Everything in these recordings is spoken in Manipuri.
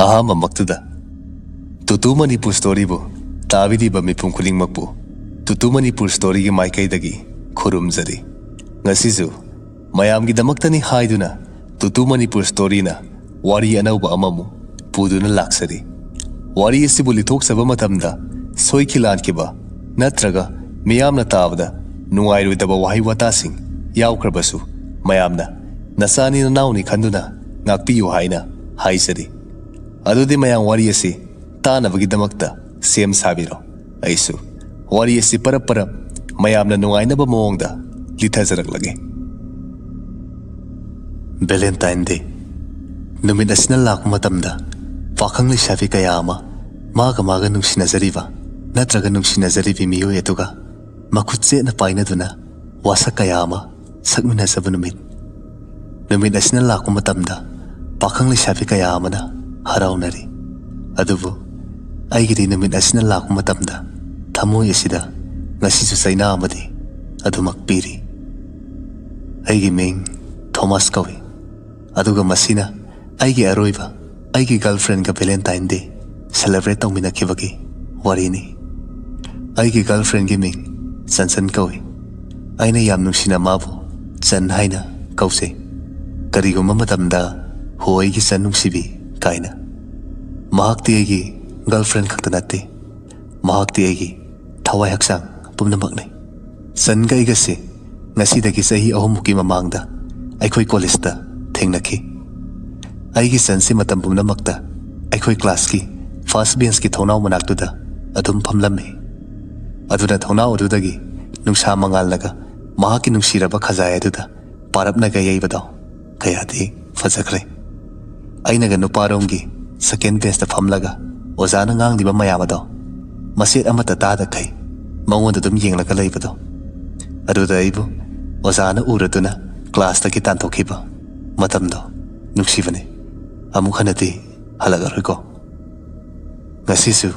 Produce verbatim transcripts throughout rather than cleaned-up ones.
ꯑꯍꯥꯟꯕꯃꯛꯇꯗ ꯇꯨꯇꯨ ꯃꯅꯤꯄꯨꯔ ꯁ꯭ꯇꯣꯔꯤꯕꯨ ꯇꯥꯕꯤꯔꯤꯕ ꯃꯤꯄꯨꯝ ꯈꯨꯗꯤꯡꯃꯛꯄꯨ ꯇꯨꯇꯨ ꯃꯅꯤꯄꯨꯔ ꯁ꯭ꯇꯣꯔꯤꯒꯤ ꯃꯥꯏꯀꯩꯗꯒꯤ ꯈꯨꯔꯨꯝꯖꯔꯤ꯫ ꯉꯁꯤꯁꯨ ꯃꯌꯥꯝꯒꯤꯗꯃꯛꯇꯅꯤ ꯍꯥꯏꯗꯨꯅ ꯇꯨꯇꯨ ꯃꯅꯤꯄꯨꯔ ꯁ꯭ꯇꯣꯔꯤꯅ ꯋꯥꯔꯤ ꯑꯅꯧꯕ ꯑꯃꯃꯨꯛ ꯄꯨꯗꯨꯅ ꯂꯥꯛꯆꯔꯤ꯫ ꯋꯥꯔꯤ ꯑꯁꯤꯕꯨ ꯂꯤꯊꯣꯛꯆꯕ ꯃꯇꯝꯗ ꯁꯣꯏꯈꯤ ꯂꯥꯟꯈꯤꯕ ꯅꯠꯇ꯭ꯔꯒ ꯃꯤꯌꯥꯝꯅ ꯇꯥꯕꯗ ꯅꯨꯡꯉꯥꯏꯔꯣꯏꯗꯕ ꯋꯥꯍꯩ ꯋꯥꯇꯥꯁꯤꯡ ꯌꯥꯎꯈ꯭ꯔꯕꯁꯨ ꯃꯌꯥꯝꯅ ꯅꯆꯥꯅꯤ ꯅꯅꯥꯎꯅꯤ ꯈꯟꯗꯨꯅ ꯉꯥꯛꯄꯤꯌꯨ ꯍꯥꯏꯅ ꯍꯥꯏꯖꯔꯤ꯫ ꯑꯗꯨꯗꯤ ꯃꯌꯥꯝ ꯋꯥꯔꯤ ꯑꯁꯤ ꯇꯥꯅꯕꯒꯤꯗꯃꯛꯇ ꯁꯦꯝ ꯁꯥꯕꯤꯔꯣ꯫ ꯑꯩꯁꯨ ꯋꯥꯔꯤ ꯑꯁꯤ ꯄꯔꯞ ꯄꯔꯞ ꯃꯌꯥꯝꯅ ꯅꯨꯡꯉꯥꯏꯅꯕ ꯃꯑꯣꯡꯗ ꯂꯤꯊꯖꯔꯛꯂꯒꯦ꯫ ꯚꯦꯂꯦꯟꯇꯥꯏꯟ ꯗꯦ꯫ ꯅꯨꯃꯤꯠ ꯑꯁꯤꯅ ꯂꯥꯛꯄ ꯃꯇꯝꯗ ꯄꯥꯈꯪ ꯂꯩꯁꯥꯕꯤ ꯀꯌꯥ ꯑꯃ ꯃꯥꯒ ꯃꯥꯒ ꯅꯨꯡꯁꯤꯅꯖꯔꯤꯕ ꯅꯠꯇ꯭ꯔꯒ ꯅꯨꯡꯁꯤꯅꯖꯔꯤꯕꯤ ꯃꯤꯑꯣꯏ ꯑꯗꯨꯒ ꯃꯈꯨꯠ ꯆꯦꯠꯅ ꯄꯥꯏꯅꯗꯨꯅ ꯋꯥꯁꯛ ꯀꯌꯥ ꯑꯃ ꯁꯛꯃꯤꯟꯅꯖꯕ ꯅꯨꯃꯤꯠ꯫ ꯅꯨꯃꯤꯠ ꯑꯁꯤꯅ ꯂꯥꯛꯄ ꯃꯇꯝꯗ ꯄꯥꯈꯪ ꯂꯩꯁꯥꯕꯤ ꯀꯌꯥ ꯑꯃꯅ ꯍꯔꯥꯎꯅꯔꯤ꯫ ꯑꯗꯨꯕꯨ ꯑꯩꯒꯤꯗꯤ ꯅꯨꯃꯤꯠ ꯑꯁꯤꯅ ꯂꯥꯛꯄ ꯃꯇꯝꯗ ꯊꯃꯣꯏ ꯑꯁꯤꯗ ꯉꯁꯤꯁꯨ ꯆꯩꯅꯥ ꯑꯃꯗꯤ ꯑꯗꯨꯃꯛ ꯄꯤꯔꯤ꯫ ꯑꯩꯒꯤ ꯃꯤꯡ ꯊꯣꯃꯥꯁ ꯀꯧꯏ, ꯑꯗꯨꯒ ꯃꯁꯤꯅ ꯑꯩꯒꯤ ꯑꯔꯣꯏꯕ ꯑꯩꯒꯤ ꯒꯔꯜꯐ꯭ꯔꯦꯟꯒ ꯚꯦꯂꯦꯟꯇꯥꯏꯟ ꯗꯦ ꯁꯦꯂꯦꯕ꯭ꯔꯦꯠ ꯇꯧꯃꯤꯟꯅꯈꯤꯕꯒꯤ ꯋꯥꯔꯤꯅꯤ꯫ ꯑꯩꯒꯤ ꯒꯔꯜꯐ꯭ꯔꯦꯟꯒꯤ ꯃꯤꯡ ꯆꯟꯆꯟ ꯀꯧꯏ꯫ ꯑꯩꯅ ꯌꯥꯝ ꯅꯨꯡꯁꯤꯅ ꯃꯥꯕꯨ ꯆꯟ ꯍꯥꯏꯅ ꯀꯧꯖꯩ꯫ ꯀꯔꯤꯒꯨꯝꯕ ꯃꯇꯝꯗ "ꯍꯣ ꯑꯩꯒꯤ ꯆꯟ ꯅꯨꯡꯁꯤꯕꯤ" ꯀꯥꯏꯅ꯫ ꯃꯍꯥꯛꯇꯤ ꯑꯩꯒꯤ ꯒꯔꯜꯐ꯭ꯔꯦꯟ ꯈꯛꯇ ꯅꯠꯇꯦ, ꯃꯍꯥꯛꯇꯤ ꯑꯩꯒꯤ ꯊꯋꯥꯏ ꯍꯛꯆꯥꯡ ꯄꯨꯝꯅꯃꯛꯅꯤ꯫ ꯆꯟꯒ ꯑꯩꯒꯁꯤ ꯉꯁꯤꯗꯒꯤ ꯆꯍꯤ ꯑꯍꯨꯝꯃꯨꯛꯀꯤ ꯃꯃꯥꯡꯗ ꯑꯩꯈꯣꯏ ꯀꯣꯂꯦꯖꯇ ꯊꯦꯡꯅꯈꯤ꯫ ꯑꯩꯒꯤ ꯆꯟꯁꯤ ꯃꯇꯝ ꯄꯨꯝꯅꯃꯛꯇ ꯑꯩꯈꯣꯏ ꯀ꯭ꯂꯥꯁꯀꯤ ꯐꯥꯔꯁ ꯕꯦꯟꯁꯀꯤ ꯊꯣꯡꯅꯥꯎ ꯃꯅꯥꯛꯇꯨꯗ ꯑꯗꯨꯝ ꯐꯝꯂꯝꯃꯤ꯫ ꯑꯗꯨꯅ ꯊꯣꯡꯅꯥꯎ ꯑꯗꯨꯗꯒꯤ ꯅꯨꯡꯁꯥ ꯃꯉꯥꯜꯅꯒ ꯃꯍꯥꯛꯀꯤ ꯅꯨꯡꯁꯤꯔꯕ ꯈꯖꯥꯏ ꯑꯗꯨꯗ ꯄꯥꯔꯞꯅꯒ ꯌꯩꯕꯗꯣ ꯀꯌꯥꯗꯤ ꯐꯖꯈ꯭ꯔꯦ꯫ ꯑꯩꯅꯒ ꯅꯨꯄꯥꯔꯣꯝꯒꯤ ꯁꯦꯀꯦꯟ ꯕꯦꯟꯁꯇ ꯐꯝꯂꯒ ꯑꯣꯖꯥꯅ ꯉꯥꯡꯂꯤꯕ ꯃꯌꯥꯝ ꯑꯗꯣ ꯃꯆꯦꯠ ꯑꯃꯠꯇ ꯇꯥꯗꯈꯩ ꯃꯉꯣꯟꯗ ꯑꯗꯨꯝ ꯌꯦꯡꯂꯒ ꯂꯩꯕꯗꯣ꯫ ꯑꯗꯨꯗ ꯑꯩꯕꯨ ꯑꯣꯖꯥꯅ ꯎꯔꯗꯨꯅ ꯀ꯭ꯂꯥꯁꯇꯒꯤ ꯇꯥꯟꯊꯣꯛꯈꯤꯕ ꯃꯇꯝꯗꯣ ꯅꯨꯡꯁꯤꯕꯅꯤ꯫ ꯑꯃꯨꯛ ꯍꯟꯅꯗꯤ ꯍꯜꯂꯛꯑꯔꯣꯏꯀꯣ꯫ ꯉꯁꯤꯁꯨ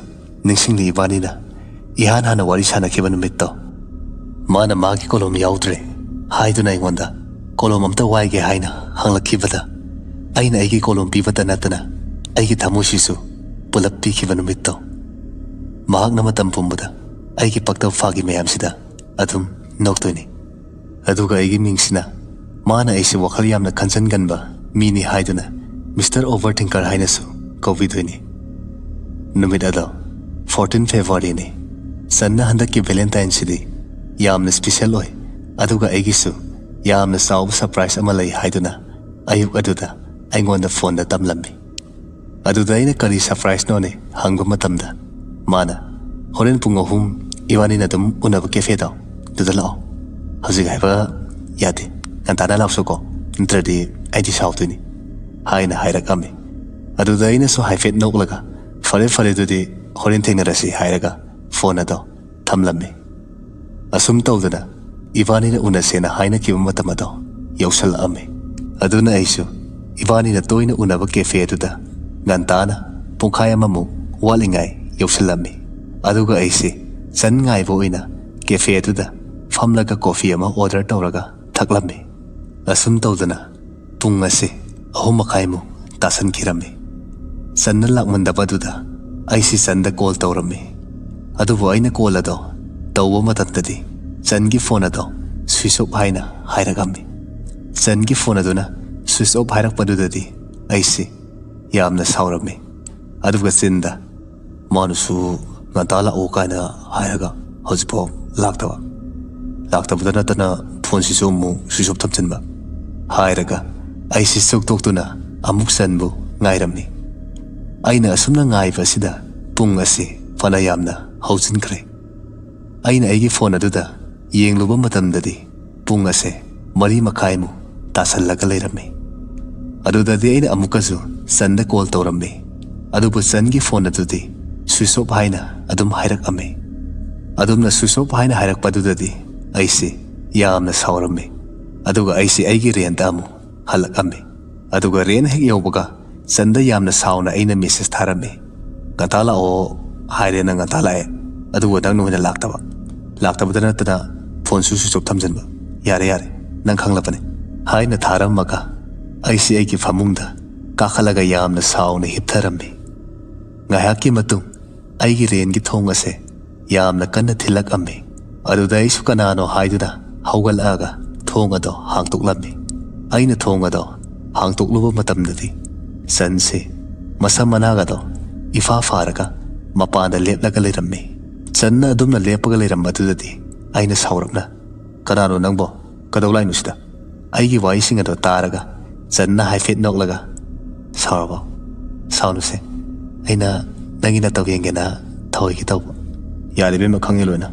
ꯅꯤꯡꯁꯤꯡꯂꯤ ꯏꯕꯥꯅꯤꯅ ꯏꯍꯥꯟ ꯍꯥꯟꯅ ꯋꯥꯔꯤ ꯁꯥꯟꯅꯈꯤꯕ ꯅꯨꯃꯤꯠꯇꯣ꯫ ꯃꯥꯅ ꯃꯥꯒꯤ ꯀꯣꯂꯣꯝ ꯌꯥꯎꯗ꯭ꯔꯦ ꯍꯥꯏꯗꯨꯅ ꯑꯩꯉꯣꯟꯗ ꯀꯣꯂꯣꯝ ꯑꯝꯇ ꯋꯥꯏꯒꯦ ꯍꯥꯏꯅ ꯍꯪꯂꯛꯈꯤꯕꯗ, ꯑꯩꯅ ꯑꯩꯒꯤ ꯀꯣꯂꯣꯝ ꯄꯤꯕꯇ ꯅꯠꯇꯅ ꯑꯩꯒꯤ ꯊꯃꯣꯏꯁꯤꯁꯨ ꯄꯨꯂꯞ ꯄꯤꯈꯤꯕ ꯅꯨꯃꯤꯠꯇꯣ꯫ ꯃꯍꯥꯛꯅ ꯃꯇꯝ ꯄꯨꯝꯕꯗ ꯑꯩꯒꯤ ꯄꯛꯇꯕ ꯐꯥꯒꯤ ꯃꯌꯥꯝꯁꯤꯗ ꯑꯗꯨꯝ ꯅꯣꯛꯇꯣꯏꯅꯤ꯫ ꯑꯗꯨꯒ ꯑꯩꯒꯤ ꯃꯤꯡꯁꯤꯅ ꯃꯥꯅ ꯑꯩꯁꯦ ꯋꯥꯈꯜ ꯌꯥꯝꯅ ꯈꯟꯖꯟꯒꯟꯕ ꯃꯤꯅꯤ ꯍꯥꯏꯗꯨꯅ ꯃꯤꯁꯇꯔ ꯑꯣꯚꯔ ꯊꯤꯡꯀꯔ ꯍꯥꯏꯅꯁꯨ ꯀꯧꯕꯤꯗꯣꯏꯅꯤ꯫ ꯅꯨꯃꯤꯠ ꯑꯗꯣ ꯐꯣꯔꯇꯤꯟ ꯐꯦꯕ꯭ꯔꯨꯋꯥꯔꯤꯅꯤ꯫ ꯆꯟꯅ ꯍꯟꯗꯛꯀꯤ ꯚꯦꯂꯦꯟꯇꯥꯏꯟꯁꯤꯗꯤ ꯌꯥꯝꯅ ꯁ꯭ꯄꯤꯁꯦꯜ ꯑꯣꯏ, ꯑꯗꯨꯒ ꯑꯩꯒꯤꯁꯨ ꯌꯥꯝꯅ ꯆꯥꯎꯕ ꯁꯔꯄ꯭ꯔꯥꯏꯖ ꯑꯃ ꯂꯩ ꯍꯥꯏꯗꯨꯅ ꯑꯌꯨꯛ ꯑꯗꯨꯗ ꯑꯩꯉꯣꯟꯗ ꯐꯣꯟꯗ ꯇꯝꯂꯝꯃꯤ꯫ ꯑꯗꯨꯗ ꯑꯩꯅ ꯀꯔꯤ ꯁꯔꯄ꯭ꯔꯥꯏꯖꯅꯣꯅꯦ ꯍꯪꯕ ꯃꯇꯝꯗ, ꯃꯥꯅ, "ꯍꯣꯔꯦꯟ ꯄꯨꯡ ꯑꯍꯨꯝ ꯏꯕꯥꯅꯤꯅ ꯑꯗꯨꯝ ꯎꯅꯕ ꯀꯦꯐꯦꯗꯣ, ꯑꯗꯨꯗ ꯂꯥꯛꯑꯣ꯫ ꯍꯧꯖꯤꯛ ꯍꯥꯏꯕ ꯌꯥꯗꯦ, ꯉꯟꯇꯥꯅ ꯂꯥꯛꯆꯧꯀꯣ, ꯅꯠꯇ꯭ꯔꯗꯤ ꯑꯩꯗꯤ ꯁꯥꯎꯗꯣꯏꯅꯤ" ꯍꯥꯏꯅ ꯍꯥꯏꯔꯛꯑꯝꯃꯤ꯫ ꯑꯗꯨꯗ ꯑꯩꯅꯁꯨ ꯍꯥꯏꯐꯦꯠ ꯅꯣꯛꯂꯒ, "ꯐꯔꯦ ꯐꯔꯦ, ꯑꯗꯨꯗꯤ ꯍꯣꯔꯦꯟ ꯊꯦꯡꯅꯔꯁꯤ" ꯍꯥꯏꯔꯒ ꯐꯣꯟ ꯑꯗꯣ ꯊꯝꯂꯝꯃꯤ꯫ ꯑꯁꯨꯝ ꯇꯧꯗꯅ ꯏꯕꯥꯅꯤꯅ ꯎꯅꯁꯦꯅ ꯍꯥꯏꯅꯈꯤꯕ ꯃꯇꯝ ꯑꯗꯣ ꯌꯧꯁꯜꯂꯛꯑꯝꯃꯤ꯫ ꯑꯗꯨꯅ ꯑꯩꯁꯨ ꯏꯕꯥꯅꯤꯅ ꯇꯣꯏꯅ ꯎꯅꯕ ꯀꯦꯐꯦ ꯑꯗꯨꯗ ꯉꯟꯇꯥꯅ ꯄꯨꯡꯈꯥꯏ ꯑꯃꯃꯨꯛ ꯋꯥꯠꯂꯤꯉꯥꯏ ꯌꯧꯁꯜꯂꯝꯃꯤ꯫ ꯑꯗꯨꯒ ꯑꯩꯁꯦ ꯆꯟ ꯉꯥꯏꯕ ꯑꯣꯏꯅ ꯀꯦꯐꯦ ꯑꯗꯨꯗ ꯐꯝꯂꯒ ꯀꯣꯐꯤ ꯑꯃ ꯑꯣꯔꯗꯔ ꯇꯧꯔꯒ ꯊꯛꯂꯝꯃꯤ꯫ ꯑꯁꯨꯝ ꯇꯧꯗꯅ ꯄꯨꯡ ꯑꯁꯤ ꯑꯍꯨꯝ ꯃꯈꯥꯏꯃꯨꯛ ꯇꯥꯁꯟꯈꯤꯔꯝꯃꯤ꯫ ꯆꯟꯅ ꯂꯥꯛꯃꯟꯗꯕ ꯑꯗꯨꯗ ꯑꯩꯁꯤ ꯆꯟꯗ ꯀꯣꯜ ꯇꯧꯔꯝꯃꯤ꯫ ꯑꯗꯨꯕꯨ ꯑꯩꯅ ꯀꯣꯜ ꯑꯗꯣ ꯇꯧꯕ ꯃꯇꯝꯗꯗꯤ ꯆꯟꯒꯤ ꯐꯣꯟ ꯑꯗꯣ ꯁ꯭ꯋꯤꯆ ꯑꯣꯐ ꯍꯥꯏꯅ ꯍꯥꯏꯔꯛꯑꯝꯃꯤ꯫ ꯆꯟꯒꯤ ꯐꯣꯟ ꯑꯗꯨꯅ ꯁ꯭ꯋꯤꯆ ꯑꯣꯐ ꯍꯥꯏꯔꯛꯄꯗꯨꯗꯗꯤ ꯑꯩꯁꯤ ꯌꯥꯝꯅ ꯁꯥꯎꯔꯝꯃꯤ꯫ ꯑꯗꯨꯒ ꯆꯤꯟꯗ, "ꯃꯥꯅꯁꯨ ꯉꯟꯇꯥ ꯂꯥꯛꯑꯣ ꯀꯥꯏꯅ ꯍꯥꯏꯔꯒ ꯍꯧꯖꯤꯛꯐꯥꯎ ꯂꯥꯛꯇꯕ, ꯂꯥꯛꯇꯕꯗ ꯅꯠꯇꯅ ꯐꯣꯟꯁꯤꯁꯨ ꯑꯃꯨꯛ ꯁ꯭ꯋꯤꯆ ꯑꯣꯐ ꯊꯝꯖꯤꯟꯕ" ꯍꯥꯏꯔꯒ ꯑꯩꯁꯤ ꯁꯨꯛꯇꯣꯛꯇꯨꯅ ꯑꯃꯨꯛ ꯆꯟꯕꯨ ꯉꯥꯏꯔꯝꯃꯤ꯫ ꯑꯩꯅ ꯑꯁꯨꯝꯅ ꯉꯥꯏꯕ ꯑꯁꯤꯗ ꯄꯨꯡ ꯑꯁꯤ ꯐꯅ ꯌꯥꯝꯅ ꯍꯧꯖꯤꯟꯈ꯭ꯔꯦ꯫ ꯑꯩꯅ ꯑꯩꯒꯤ ꯐꯣꯟ ꯑꯗꯨꯗ ꯌꯦꯡꯂꯨꯕ ꯃꯇꯝꯗꯗꯤ ꯄꯨꯡ ꯑꯁꯦ ꯃꯔꯤ ꯃꯈꯥꯏꯃꯨꯛ ꯇꯥꯁꯜꯂꯒ ꯂꯩꯔꯝꯃꯤ꯫ ꯑꯗꯨꯗꯗꯤ ꯑꯩꯅ ꯑꯃꯨꯛꯀꯁꯨ ꯆꯟꯗ ꯀꯣꯜ ꯇꯧꯔꯝꯃꯤ꯫ ꯑꯗꯨꯕꯨ ꯆꯟꯒꯤ ꯐꯣꯟ ꯑꯗꯨꯗꯤ ꯁ꯭ꯋꯤꯆ ꯑꯣꯐ ꯍꯥꯏꯅ ꯑꯗꯨꯝ ꯍꯥꯏꯔꯛꯑꯝꯃꯤ꯫ ꯑꯗꯨꯝꯅ ꯁ꯭ꯋꯤꯆ ꯑꯣꯐ ꯍꯥꯏꯅ ꯍꯥꯏꯔꯛꯄꯗꯨꯗꯗꯤ ꯑꯩꯁꯤ ꯌꯥꯝꯅ ꯁꯥꯎꯔꯝꯃꯤ꯫ ꯑꯗꯨꯒ ꯑꯩꯁꯤ ꯑꯩꯒꯤ ꯔꯦꯟꯇ ꯑꯃꯨꯛ ꯍꯜꯂꯛꯑꯝꯃꯤ꯫ ꯑꯗꯨꯒ ꯔꯦꯟ ꯍꯦꯛ ꯌꯧꯕꯒ ꯆꯟꯗ ꯌꯥꯝꯅ ꯁꯥꯎꯅ ꯑꯩꯅ ꯃꯦꯁꯦꯖ ꯊꯥꯔꯝꯃꯤ꯫ "ꯉꯟꯇꯥ ꯂꯥꯛꯑꯣ ꯍꯥꯏꯔꯦ, ꯅꯪ ꯉꯟꯇꯥ ꯂꯥꯛꯑꯦ, ꯑꯗꯨꯕꯨ ꯅꯪꯅ ꯑꯣꯏꯅ ꯂꯥꯛꯇꯕ, ꯂꯥꯛꯇꯕꯗ ꯅꯠꯇꯅ ꯐꯣꯟꯁꯨ ꯁ꯭ꯋꯤꯆ ꯑꯣꯐ ꯊꯝꯖꯤꯟꯕ꯫ ꯌꯥꯔꯦ ꯌꯥꯔꯦ, ꯅꯪ ꯈꯪꯂꯕꯅꯤ" ꯍꯥꯏꯅ ꯊꯥꯔꯝꯃꯒ ꯑꯩꯁꯤ ꯑꯩꯒꯤ ꯐꯃꯨꯡꯗ ꯀꯥꯈꯠꯂꯒ ꯌꯥꯝꯅ ꯁꯥꯎꯅ ꯍꯤꯞꯊꯔꯝꯃꯤ꯫ ꯉꯥꯏꯍꯥꯛꯀꯤ ꯃꯇꯨꯡ ꯑꯩꯒꯤ ꯔꯦꯟꯒꯤ ꯊꯣꯡ ꯑꯁꯦ ꯌꯥꯝꯅ ꯀꯟꯅ ꯊꯤꯜꯂꯛꯑꯝꯃꯤ꯫ ꯑꯗꯨꯗ ꯑꯩꯁꯨ ꯀꯅꯥꯅꯣ ꯍꯥꯏꯗꯨꯅ ꯍꯧꯒꯠꯂꯛꯑꯒ ꯊꯣꯡ ꯑꯗꯣ ꯍꯥꯡꯇꯣꯛꯂꯝꯃꯤ꯫ ꯑꯩꯅ ꯊꯣꯡ ꯑꯗꯣ ꯍꯥꯡꯇꯣꯛꯂꯨꯕ ꯃꯇꯝꯗꯗꯤ ꯆꯟꯁꯤ ꯃꯁꯝ ꯃꯅꯥꯒꯗꯣ ꯏꯐꯥ ꯐꯥꯔꯒ ꯃꯄꯥꯟꯗ ꯂꯦꯞꯂꯒ ꯂꯩꯔꯝꯃꯤ꯫ ꯆꯟꯅ ꯑꯗꯨꯝꯅ ꯂꯦꯞꯄꯒ ꯂꯩꯔꯝꯕꯗꯨꯗꯗꯤ ꯑꯩꯅ ꯁꯥꯎꯔꯞꯅ, "ꯀꯅꯥꯅꯣ ꯅꯪꯕꯣ? ꯀꯗꯧ ꯂꯥꯛꯏꯅꯣ ꯁꯤꯗ?" ꯑꯩꯒꯤ ꯋꯥꯍꯩꯁꯤꯡ ꯑꯗꯣ ꯇꯥꯔꯒ ꯆꯟꯅ ꯍꯥꯏꯐꯦꯠ ꯅꯣꯛꯂꯒ, "ꯁꯥꯎꯔꯕꯣ? ꯁꯥꯎꯅꯨꯁꯦ꯫ ꯑꯩꯅ ꯅꯪꯒꯤ ꯅꯇꯧ ꯌꯦꯡꯒꯦꯅ ꯊꯧꯏꯒꯦ ꯇꯧꯕ꯫" "ꯌꯥꯔꯦ ꯏꯕꯦꯝꯃ, ꯈꯪꯉꯦ ꯂꯣꯏꯅ꯫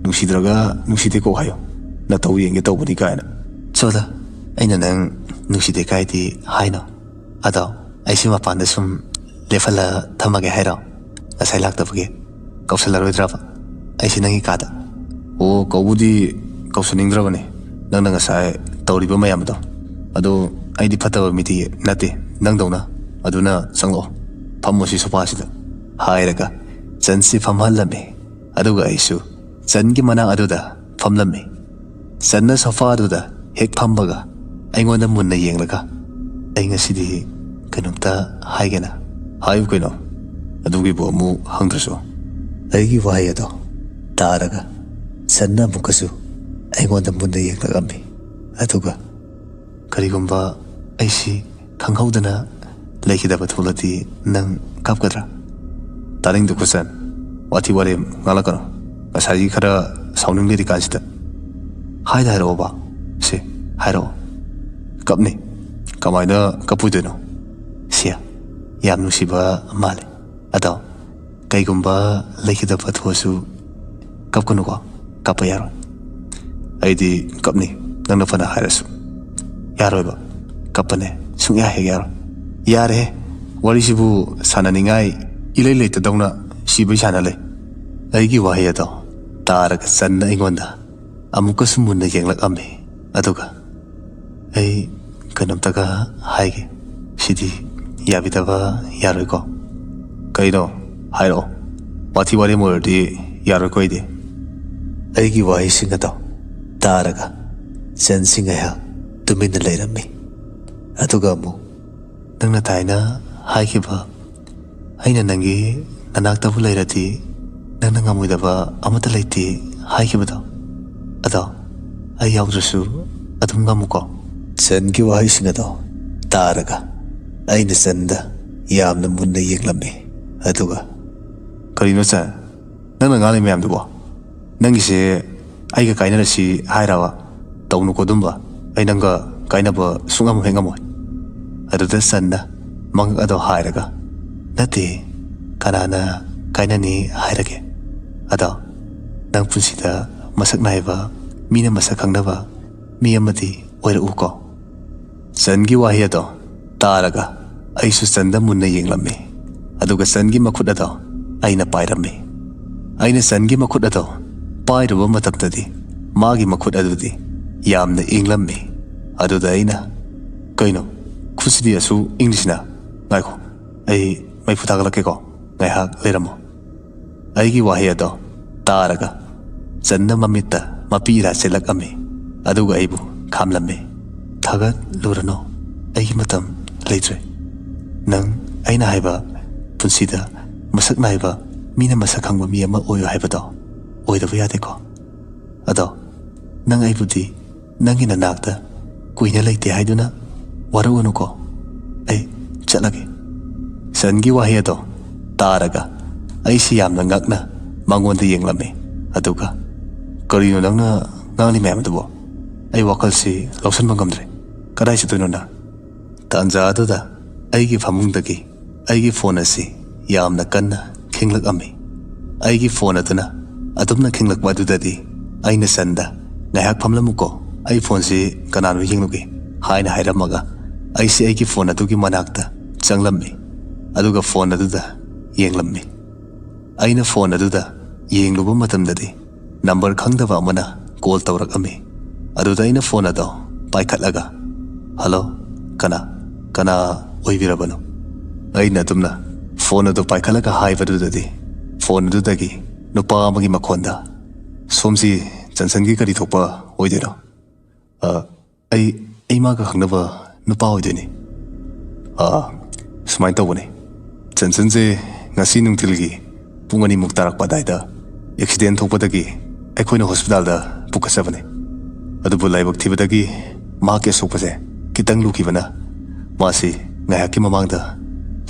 ꯅꯨꯡꯁꯤꯗ꯭ꯔꯒ ꯅꯨꯡꯁꯤꯗꯦ ꯀꯣꯛ ꯍꯥꯏꯌꯣ꯫ ꯅꯇꯧ ꯌꯦꯡꯒꯦ ꯇꯧꯕꯅꯤ ꯀꯥꯏꯅ꯫" "ꯆꯣꯗ, ꯑꯩꯅ ꯅꯪ ꯅꯨꯡꯁꯤꯗꯦ ꯀꯥꯏꯗꯤ ꯍꯥꯏꯅꯣ꯫ ꯑꯗꯣ ꯑꯩꯁꯤ ꯃꯄꯥꯟꯗ ꯁꯨꯝ ꯂꯦꯞꯍꯜꯂ ꯊꯝꯃꯒꯦ ꯍꯥꯏꯔꯣ? ꯉꯁꯥꯏ ꯂꯥꯛꯇꯕꯒꯤ ꯀꯧꯁꯜꯂꯔꯣꯏꯗ꯭ꯔꯕ ꯑꯩꯁꯤ ꯅꯪꯒꯤ ꯀꯥꯗ?" "ꯑꯣ, ꯀꯧꯕꯨꯗꯤ ꯀꯧꯁꯟꯅꯤꯡꯗ꯭ꯔꯕꯅꯤ, ꯅꯪꯅ ꯉꯁꯥꯏ ꯇꯧꯔꯤꯕ ꯃꯌꯥꯝꯗꯣ꯫ ꯑꯗꯣ ꯑꯩꯗꯤ ꯐꯠꯇꯕ ꯃꯤꯗꯤ ꯅꯠꯇꯦ, ꯅꯪꯗꯧꯅ꯫ ꯑꯗꯨꯅ ꯆꯪꯂꯛꯑꯣ, ꯐꯝꯃꯣ ꯁꯤ ꯁꯣꯐꯥꯁꯤꯗ," ꯍꯥꯏꯔꯒ ꯆꯟꯁꯤ ꯐꯝꯍꯜꯂꯝꯃꯤ꯫ ꯑꯗꯨꯒ ꯑꯩꯁꯨ ꯆꯟꯒꯤ ꯃꯅꯥꯛ ꯑꯗꯨꯗ ꯐꯝꯂꯝꯃꯤ꯫ ꯆꯟꯅ ꯁꯣꯐꯥ ꯑꯗꯨꯗ ꯍꯦꯛ ꯐꯝꯕꯒ ꯑꯩꯉꯣꯟꯗ ꯃꯨꯟꯅ ꯌꯦꯡꯂꯒ, "ꯑꯩ ꯉꯁꯤꯗꯤ ꯀꯩꯅꯣꯝꯇ ꯍꯥꯏꯒꯦꯅ꯫" "ꯍꯥꯏꯌꯨ ꯀꯩꯅꯣ, ꯑꯗꯨꯒꯤꯕꯨ ꯑꯃꯨꯛ ꯍꯪꯗ꯭ꯔꯁꯨ꯫" ꯑꯩꯒꯤ ꯋꯥꯍꯩ ꯑꯗꯣ ꯇꯥꯔꯒ ꯆꯟꯅ ꯑꯃꯨꯛꯀꯁꯨ ꯑꯩꯉꯣꯟꯗ ꯃꯨꯟꯅ ꯌꯦꯡꯂꯛꯂꯝꯃꯤ꯫ ꯑꯗꯨꯒ, "ꯀꯔꯤꯒꯨꯝꯕ ꯑꯩꯁꯤ ꯈꯪꯍꯧꯗꯅ ꯂꯩꯈꯤꯗꯕ ꯊꯣꯛꯂꯗꯤ ꯅꯪ ꯀꯞꯀꯗ꯭ꯔꯥ?" "ꯇꯥꯅꯤꯡꯗꯦ ꯀꯣ ꯆꯟ, ꯋꯥꯊꯤ ꯋꯥꯔꯦꯝ ꯉꯥꯡꯂꯛꯀꯅꯨ꯫ ꯉꯁꯥꯏꯒꯤ ꯈꯔ ꯁꯥꯎꯅꯤꯡꯂꯤꯔꯤ ꯀꯥꯟꯁꯤꯗ꯫ ꯍꯥꯏꯗ ꯍꯥꯏꯔꯛꯑꯣꯕ꯫ ꯁꯦ, ꯍꯥꯏꯔꯛꯑꯣ꯫" "ꯀꯞꯅꯤ꯫ ꯀꯃꯥꯏꯅ ꯀꯞꯄꯣꯏꯗꯣꯏꯅꯣ?" "ꯁꯦ, ꯌꯥꯝ ꯅꯨꯡꯁꯤꯕ ꯃꯥꯜꯂꯦ꯫ ꯑꯗꯣ ꯀꯩꯒꯨꯝꯕ ꯂꯩꯈꯤꯗꯕ ꯊꯣꯛꯑꯁꯨ ꯀꯞꯀꯅꯨꯀꯣ, ꯀꯞꯄ ꯌꯥꯔꯣꯏ꯫" "ꯑꯩꯗꯤ ꯀꯞꯅꯤ, ꯅꯪꯅ ꯐꯅ ꯍꯥꯏꯔꯁꯨ꯫" "ꯌꯥꯔꯣꯏꯕ, ꯀꯞꯄꯅꯦ ꯁꯨꯡꯌꯥ ꯍꯦꯛ ꯌꯥꯔꯣꯏ꯫" "ꯌꯥꯔꯦꯍꯦ, ꯋꯥꯔꯤꯁꯤꯕꯨ ꯁꯥꯟꯅꯅꯤꯡꯉꯥꯏ ꯏꯂꯩ ꯂꯩꯇꯗꯧꯅ ꯁꯤꯕꯩ ꯁꯥꯟꯅ ꯂꯩ꯫" ꯑꯩꯒꯤ ꯋꯥꯍꯩ ꯑꯗꯣ ꯇꯥꯔꯒ ꯆꯟꯅ ꯑꯩꯉꯣꯟꯗ ꯑꯃꯨꯛꯀꯁꯨ ꯃꯨꯟꯅ ꯌꯦꯡꯂꯛꯂꯝꯃꯤ꯫ ꯑꯗꯨꯒ, "ꯑꯩ ꯀꯩꯅꯣꯝꯇꯒ ꯍꯥꯏꯒꯦ꯫ ꯁꯤꯗꯤ ꯌꯥꯕꯤꯗꯕ ꯌꯥꯔꯣꯏꯀꯣ?" "ꯀꯩꯅꯣ? ꯍꯥꯏꯔꯛꯑꯣ꯫ ꯋꯥꯊꯤ ꯋꯥꯔꯦꯝ ꯑꯣꯏꯔꯗꯤ ꯌꯥꯔꯣꯏꯀꯣ ꯑꯩꯗꯤ꯫" ꯑꯩꯒꯤ ꯋꯥꯍꯩꯁꯤꯡ ꯑꯗꯣ ꯇꯥꯔꯒ ꯆꯟꯁꯤ ꯉꯥꯏꯍꯥꯛ ꯇꯨꯃꯤꯟꯅ ꯂꯩꯔꯝꯃꯤ꯫ ꯑꯗꯨꯒ ꯑꯃꯨꯛ ꯅꯪꯅ ꯊꯥꯏꯅ ꯍꯥꯏꯈꯤꯕ, "ꯑꯩꯅ ꯅꯪꯒꯤ ꯅꯅꯥꯛꯇꯕꯨ ꯂꯩꯔꯗꯤ ꯅꯪꯅ ꯉꯝꯃꯣꯏꯗꯕ ꯑꯃꯠꯇ ꯂꯩꯇꯦ" ꯍꯥꯏꯈꯤꯕꯗꯣ, ꯑꯗꯣ ꯑꯩ ꯌꯥꯎꯗ꯭ꯔꯁꯨ ꯑꯗꯨꯝ ꯉꯝꯃꯨꯀꯣ꯫ ꯆꯟꯒꯤ ꯋꯥꯍꯩꯁꯤꯡ ꯑꯗꯣ ꯇꯥꯔꯒ ꯑꯩꯅ ꯆꯟꯗ ꯌꯥꯝꯅ ꯃꯨꯟꯅ ꯌꯦꯡꯂꯝꯃꯤ꯫ ꯑꯗꯨꯒ, "ꯀꯔꯤꯅꯣ ꯆꯟ? ꯅꯪꯅ ꯉꯥꯡꯂꯤ ꯃꯌꯥꯝꯗꯨꯕꯣ? ꯅꯪꯒꯤꯁꯦ ꯑꯩꯒ ꯀꯥꯏꯅꯔꯁꯤ ꯍꯥꯏꯔꯕ? ꯇꯧꯅꯨꯀꯣ ꯑꯗꯨꯝꯕ꯫ ꯑꯩ ꯅꯪꯒ ꯀꯥꯏꯅꯕ ꯁꯨꯡꯉꯝ ꯍꯦꯛ ꯉꯝꯃꯣꯏ꯫" ꯑꯗꯨꯗ ꯆꯟꯅ ꯃꯉꯛ ꯑꯗꯣ ꯍꯥꯏꯔꯒ, "ꯅꯠꯇꯦ, ꯀꯅꯥꯅ ꯀꯥꯏꯅꯅꯤ ꯍꯥꯏꯔꯒꯦ? ꯑꯗꯣ ꯅꯪ ꯄꯨꯟꯁꯤꯗ ꯃꯁꯛ ꯅꯥꯏꯕ, ꯃꯤꯅ ꯃꯁꯛ ꯈꯪꯅꯕ ꯃꯤ ꯑꯃꯗꯤ ꯑꯣꯏꯔꯛꯎꯀꯣ꯫" ꯆꯟꯒꯤ ꯋꯥꯍꯩ ꯑꯗꯣ ꯇꯥꯔꯒ ꯑꯩꯁꯨ ꯆꯟꯗ ꯃꯨꯟꯅ ꯌꯦꯡꯂꯝꯃꯤ꯫ ꯑꯗꯨꯒ ꯆꯟꯒꯤ ꯃꯈꯨꯠ ꯑꯗꯣ ꯑꯩꯅ ꯄꯥꯏꯔꯝꯃꯤ꯫ ꯑꯩꯅ ꯆꯟꯒꯤ ꯃꯈꯨꯠ ꯑꯗꯣ ꯄꯥꯏꯔꯨꯕ ꯃꯇꯝꯗꯗꯤ ꯃꯥꯒꯤ ꯃꯈꯨꯠ ꯑꯗꯨꯗꯤ ꯌꯥꯝꯅ ꯏꯪꯂꯝꯃꯤ꯫ ꯑꯗꯨꯗ ꯑꯩꯅ, "ꯀꯩꯅꯣ, ꯈꯨꯠꯁꯤꯗꯤ ꯑꯁꯨꯛ ꯏꯪꯂꯤꯁꯤꯅ? ꯉꯥꯏꯈꯣ, ꯑꯩ ꯃꯩꯐꯨ ꯊꯥꯒꯠꯂꯛꯀꯦꯀꯣ, ꯉꯥꯏꯍꯥꯛ ꯂꯩꯔꯝꯃꯣ꯫" ꯑꯩꯒꯤ ꯋꯥꯍꯩ ꯑꯗꯣ ꯇꯥꯔꯒ ꯆꯟꯅ ꯃꯃꯤꯠꯇ ꯃꯄꯤ ꯏꯔꯥ ꯆꯦꯜꯂꯛꯑꯝꯃꯤ꯫ ꯑꯗꯨꯒ ꯑꯩꯕꯨ ꯈꯥꯝꯂꯝꯃꯤ꯫ "ꯊꯥꯒꯠꯂꯨꯔꯅꯨ, ꯑꯩꯒꯤ ꯃꯇꯝ ꯂꯩꯇ꯭ꯔꯦ꯫ ꯅꯪ ꯑꯩꯅ ꯍꯥꯏꯕ ꯄꯨꯟꯁꯤꯗ ꯃꯁꯛ ꯅꯥꯏꯕ, ꯃꯤꯅ ꯃꯁꯛ ꯈꯪꯕ ꯃꯤ ꯑꯃ ꯑꯣꯏꯌꯨ ꯍꯥꯏꯕꯗꯣ ꯑꯣꯏꯗꯕ ꯌꯥꯗꯦꯀꯣ꯫ ꯑꯗꯣ ꯅꯪ ꯑꯩꯕꯨꯗꯤ ꯅꯪꯒꯤ ꯅꯅꯥꯛꯇ ꯀꯨꯏꯅ ꯂꯩꯇꯦ ꯍꯥꯏꯗꯨꯅ ꯋꯥꯔꯧꯒꯅꯨꯀꯣ꯫ ꯑꯩ ꯆꯠꯂꯒꯦ꯫" ꯆꯟꯒꯤ ꯋꯥꯍꯩ ꯑꯗꯣ ꯇꯥꯔꯒ ꯑꯩꯁꯤ ꯌꯥꯝꯅ ꯉꯛꯅ ꯃꯉꯣꯟꯗ ꯌꯦꯡꯂꯝꯃꯤ꯫ ꯑꯗꯨꯒ, "ꯀꯔꯤꯅꯣ ꯅꯪꯅ ꯉꯥꯡꯂꯤ ꯃꯌꯥꯝ ꯑꯗꯨꯕꯣ? ꯑꯩ ꯋꯥꯈꯜꯁꯤ ꯂꯧꯁꯤꯟꯕ ꯉꯝꯗ꯭ꯔꯦ꯫ ꯀꯗꯥꯏ ꯆꯠꯇꯣꯏꯅꯣ ꯅꯪ?" ꯇꯥꯟꯖꯥ ꯑꯗꯨꯗ ꯑꯩꯒꯤ ꯐꯃꯨꯡꯗꯒꯤ ꯑꯩꯒꯤ ꯐꯣꯟ ꯑꯁꯤ ꯌꯥꯝꯅ ꯀꯟꯅ ꯈꯤꯡꯂꯛꯑꯝꯃꯤ꯫ ꯑꯩꯒꯤ ꯐꯣꯟ ꯑꯗꯨꯅ ꯑꯗꯨꯝꯅ ꯈꯤꯡꯂꯛꯄ ꯑꯗꯨꯗꯗꯤ ꯑꯩꯅ ꯆꯟꯗ, "ꯉꯥꯏꯍꯥꯛ ꯐꯝꯂꯝꯃꯨꯀꯣ, ꯑꯩ ꯐꯣꯟꯁꯤ ꯀꯅꯥꯅꯣ ꯌꯦꯡꯂꯨꯒꯦ" ꯍꯥꯏꯅ ꯍꯥꯏꯔꯝꯃꯒ ꯑꯩꯁꯤ ꯑꯩꯒꯤ ꯐꯣꯟ ꯑꯗꯨꯒꯤ ꯃꯅꯥꯛꯇ ꯆꯪꯂꯝꯃꯤ꯫ ꯑꯗꯨꯒ ꯐꯣꯟ ꯑꯗꯨꯗ ꯌꯦꯡꯂꯝꯃꯤ꯫ ꯑꯩꯅ ꯐꯣꯟ ꯑꯗꯨꯗ ꯌꯦꯡꯂꯨꯕ ꯃꯇꯝꯗꯗꯤ ꯅꯝꯕꯔ ꯈꯪꯗꯕ ꯑꯃꯅ ꯀꯣꯜ ꯇꯧꯔꯛꯑꯝꯃꯤ꯫ ꯑꯗꯨꯗ ꯑꯩꯅ ꯐꯣꯟ ꯑꯗꯣ ꯄꯥꯏꯈꯠꯂꯒ, "ꯍꯜꯂꯣ, ꯀꯅꯥ, ꯀꯅꯥ ꯑꯣꯏꯕꯤꯔꯕꯅꯣ?" ꯑꯩꯅ ꯑꯗꯨꯝꯅ ꯐꯣꯟ ꯑꯗꯨ ꯄꯥꯏꯈꯠꯂꯒ ꯍꯥꯏꯕꯗꯨꯗꯗꯤ ꯐꯣꯟ ꯑꯗꯨꯗꯒꯤ ꯅꯨꯄꯥ ꯑꯃꯒꯤ ꯃꯈꯣꯟꯗ, "ꯁꯣꯝꯁꯤ ꯆꯟꯁꯟꯒꯤ ꯀꯔꯤ ꯊꯣꯛꯄ ꯑꯣꯏꯗꯣꯏꯅꯣ?" "ꯑ, ꯑꯩ, ꯑꯩ ꯃꯥꯒ ꯈꯪꯅꯕ ꯅꯨꯄꯥ ꯑꯣꯏꯗꯣꯏꯅꯤ꯫" ꯑꯥ, ꯁꯨꯃꯥꯏꯅ ꯇꯧꯕꯅꯤ꯫ ꯆꯟꯆꯟꯁꯦ ꯉꯁꯤ ꯅꯨꯡꯊꯤꯜꯒꯤ ꯄꯨꯡ ꯑꯅꯤꯃꯨꯛ ꯇꯥꯔꯛꯄ ꯑꯗꯥꯏꯗ ꯑꯦꯛꯁꯤꯗꯦꯟ ꯊꯣꯛꯄꯗꯒꯤ ꯑꯩꯈꯣꯏꯅ ꯍꯣꯁꯄꯤꯇꯥꯜꯗ ꯄꯨꯈꯠꯆꯕꯅꯤ꯫ ꯑꯗꯨꯕꯨ ꯂꯥꯏꯕꯛ ꯊꯤꯕꯗꯒꯤ ꯃꯍꯥꯛꯀꯤ ꯑꯁꯣꯛꯄꯁꯦ ꯈꯤꯇꯪ ꯂꯨꯈꯤꯕꯅ ꯃꯥꯁꯤ ꯉꯥꯏꯍꯥꯛꯀꯤ ꯃꯃꯥꯡꯗ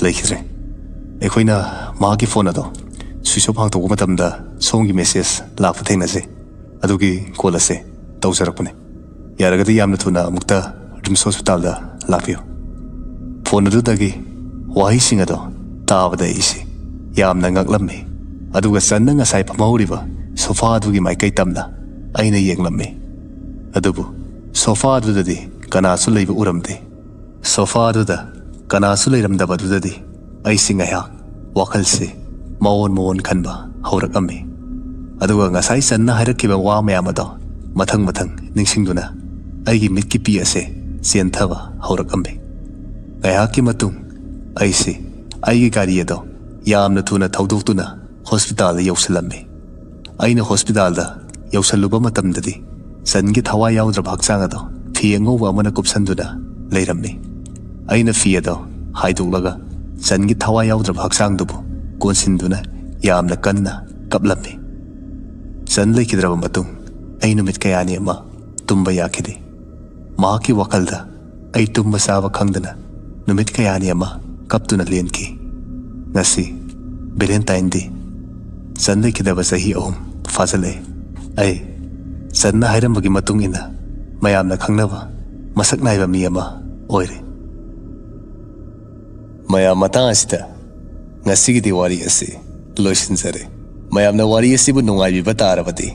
ꯂꯩꯈꯤꯗ꯭ꯔꯦ꯫ ꯑꯩꯈꯣꯏꯅ ꯃꯍꯥꯛꯀꯤ ꯐꯣꯟ ꯑꯗꯣ ꯁ꯭ꯋꯤꯆ ꯑꯣꯐ ꯍꯥꯡꯇꯣꯛꯄ ꯃꯇꯝꯗ ꯁꯣꯝꯒꯤ ꯃꯦꯁꯦꯖ ꯂꯥꯛꯄ ꯊꯦꯡꯅꯖꯩ꯫ ꯑꯗꯨꯒꯤ ꯀꯣꯜ ꯑꯁꯦ ꯇꯧꯖꯔꯛꯄꯅꯤ꯫ ꯌꯥꯔꯒꯗꯤ ꯌꯥꯝꯅ ꯊꯨꯅ ꯑꯃꯨꯛꯇ ꯔꯤꯝꯁ ꯍꯣꯁꯄꯤꯇꯥꯜꯗ ꯂꯥꯛꯄꯤꯌꯨ꯫ ꯐꯣꯟ ꯑꯗꯨꯗꯒꯤ ꯋꯥꯍꯩꯁꯤꯡ ꯑꯗꯣ ꯇꯥꯕꯗ ꯑꯩꯁꯤ ꯌꯥꯝꯅ ꯉꯛꯂꯝꯃꯤ꯫ ꯑꯗꯨꯒ ꯆꯟꯅ ꯉꯁꯥꯏ ꯐꯝꯍꯧꯔꯤꯕ ꯁꯣꯐꯥ ꯑꯗꯨꯒꯤ ꯃꯥꯏꯀꯩ ꯇꯝꯅ ꯑꯩꯅ ꯌꯦꯡꯂꯝꯃꯤ꯫ ꯑꯗꯨꯕꯨ ꯁꯣꯐꯥ ꯑꯗꯨꯗꯗꯤ ꯀꯅꯥꯁꯨ ꯂꯩꯕ ꯎꯔꯝꯗꯦ꯫ ꯁꯣꯐꯥ ꯑꯗꯨꯗ ꯀꯅꯥꯁꯨ ꯂꯩꯔꯝꯗꯕꯗꯨꯗꯗꯤ ꯑꯩꯁꯤ ꯉꯥꯏꯍꯥꯛ ꯋꯥꯈꯜꯁꯤ ꯃꯑꯣꯟ ꯃꯑꯣꯟ ꯈꯟꯕ ꯍꯧꯔꯛꯑꯝꯃꯤ꯫ ꯑꯗꯨꯒ ꯉꯁꯥꯏ ꯆꯟꯅ ꯍꯥꯏꯔꯛꯈꯤꯕ ꯋꯥ ꯃꯌꯥꯝ ꯑꯗꯣ ꯃꯊꯪ ꯃꯊꯪ ꯅꯤꯡꯁꯤꯡꯗꯨꯅ ꯑꯩꯒꯤ ꯃꯤꯠꯀꯤ ꯄꯤ ꯑꯁꯦ ꯆꯦꯟꯊꯕ ꯍꯧꯔꯛꯑꯝꯃꯤ꯫ ꯉꯥꯏꯍꯥꯛꯀꯤ ꯃꯇꯨꯡ ꯑꯩꯁꯤ ꯑꯩꯒꯤ ꯒꯥꯔꯤ ꯑꯗꯣ ꯌꯥꯝꯅ ꯊꯨꯅ ꯊꯧꯗꯣꯛꯇꯨꯅ ꯍꯣꯁꯄꯤꯇꯥꯜꯗ ꯌꯧꯁꯤꯜꯂꯝꯃꯤ꯫ ꯑꯩꯅ ꯍꯣꯁꯄꯤꯇꯥꯜꯗ ꯌꯧꯁꯜꯂꯨꯕ ꯃꯇꯝꯗꯗꯤ ꯆꯟꯒꯤ ꯊꯋꯥꯏ ꯌꯥꯎꯗ꯭ꯔꯕ ꯍꯛꯆꯥꯡ ꯑꯗꯣ ꯐꯤ ꯑꯉꯧꯕ ꯑꯃꯅ ꯀꯨꯞꯁꯟꯗꯨꯅ ꯂꯩꯔꯝꯃꯤ꯫ ꯑꯩꯅ ꯐꯤ ꯑꯗꯣ ꯍꯥꯏꯗꯣꯛꯂꯒ ꯆꯟꯒꯤ ꯊꯋꯥꯏ ꯌꯥꯎꯗ꯭ꯔꯕ ꯍꯛꯆꯥꯡꯗꯨꯕꯨ ꯀꯣꯟꯁꯤꯟꯗꯨꯅ ꯌꯥꯝꯅ ꯀꯟꯅ ꯀꯞꯂꯝꯃꯤ꯫ ꯆꯟ ꯂꯩꯈꯤꯗ꯭ꯔꯕ ꯃꯇꯨꯡ ꯑꯩ ꯅꯨꯃꯤꯠ ꯀꯌꯥꯅꯤ ꯑꯃ ꯇꯨꯝꯕ ꯌꯥꯈꯤꯗꯦ꯫ ꯃꯍꯥꯛꯀꯤ ꯋꯥꯈꯜꯗ ꯑꯩ ꯇꯨꯝꯕ ꯆꯥꯕ ꯈꯪꯗꯅ ꯅꯨꯃꯤꯠ ꯀꯌꯥꯅꯤ ꯑꯃ ꯀꯞꯇꯨꯅ ꯂꯦꯟꯈꯤ꯫ ꯉꯁꯤ ꯚꯦꯂꯦꯟꯇꯥꯏꯟ ꯗꯦ꯫ ꯆꯟ ꯂꯩꯈꯤꯗꯕ ꯆꯍꯤ ꯑꯍꯨꯝ ꯐꯥꯖꯤꯜꯂꯛꯑꯦ꯫ ꯑꯩ ꯆꯟꯅ ꯍꯥꯏꯔꯝꯕꯒꯤ ꯃꯇꯨꯡ ꯏꯟꯅ ꯃꯌꯥꯝꯅ ꯈꯪꯅꯕ ꯃꯁꯛ ꯅꯥꯏꯕ ꯃꯤ ꯑꯃ ꯑꯣꯏꯔꯦ꯫ ꯃꯌꯥꯝ, ꯃꯇꯥꯡ ꯑꯁꯤꯗ ꯉꯁꯤꯒꯤꯗꯤ ꯋꯥꯔꯤ ꯑꯁꯤ ꯂꯣꯏꯁꯤꯟꯖꯔꯦ꯫ ꯃꯌꯥꯝꯅ ꯋꯥꯔꯤ ꯑꯁꯤꯕꯨ ꯅꯨꯡꯉꯥꯏꯕꯤꯕ ꯇꯥꯔꯕꯗꯤ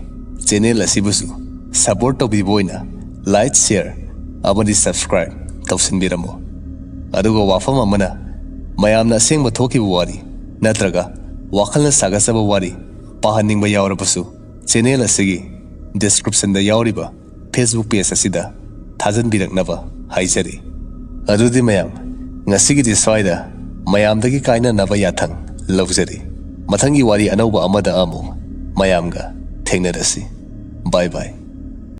ꯆꯦꯅꯦꯜ ꯑꯁꯤꯕꯨꯁꯨ ꯁꯄꯣꯔꯠ ꯇꯧꯕꯤꯕ ꯑꯣꯏꯅ ꯂꯥꯏꯛ, ꯁꯤꯌꯔ ꯑꯃꯗꯤ ꯁꯕꯁꯀ꯭ꯔꯥꯏꯕ ꯇꯧꯁꯤꯟꯕꯤꯔꯝꯃꯨ꯫ ꯑꯗꯨꯒ ꯋꯥꯐꯝ ꯑꯃꯅ, ꯃꯌꯥꯝꯅ ꯑꯁꯦꯡꯕ ꯊꯣꯛꯈꯤꯕ ꯋꯥꯔꯤ ꯅꯠꯇ꯭ꯔꯒ ꯋꯥꯈꯜꯅ ꯁꯥꯒꯠꯆꯕ ꯋꯥꯔꯤ ꯄꯥꯍꯟꯅꯤꯡꯕ ꯌꯥꯎꯔꯕꯁꯨ ꯆꯦꯅꯦꯜ ꯑꯁꯤꯒꯤ ꯗꯤꯁꯀ꯭ꯔꯤꯞꯁꯟꯗ ꯌꯥꯎꯔꯤꯕ ꯐꯦꯁꯕꯨꯛ ꯄꯦꯖ ꯑꯁꯤꯗ ꯊꯥꯖꯤꯟꯕꯤꯔꯛꯅꯕ ꯍꯥꯏꯖꯔꯤ꯫ ꯑꯗꯨꯗꯤ ꯃꯌꯥꯝ, ꯉꯁꯤꯒꯤꯗꯤ ꯁ꯭ꯋꯥꯏꯗ ꯃꯌꯥꯝꯗꯒꯤ ꯀꯥꯏꯅꯅꯕ ꯌꯥꯊꯪ ꯂꯧꯖꯔꯤ꯫ ꯃꯊꯪꯒꯤ ꯋꯥꯔꯤ ꯑꯅꯧꯕ ꯑꯃꯗ ꯑꯃꯨꯛ ꯃꯌꯥꯝꯒ ꯊꯦꯡꯅꯔꯁꯤ꯫ ꯕꯥꯏ ꯕꯥꯏ꯫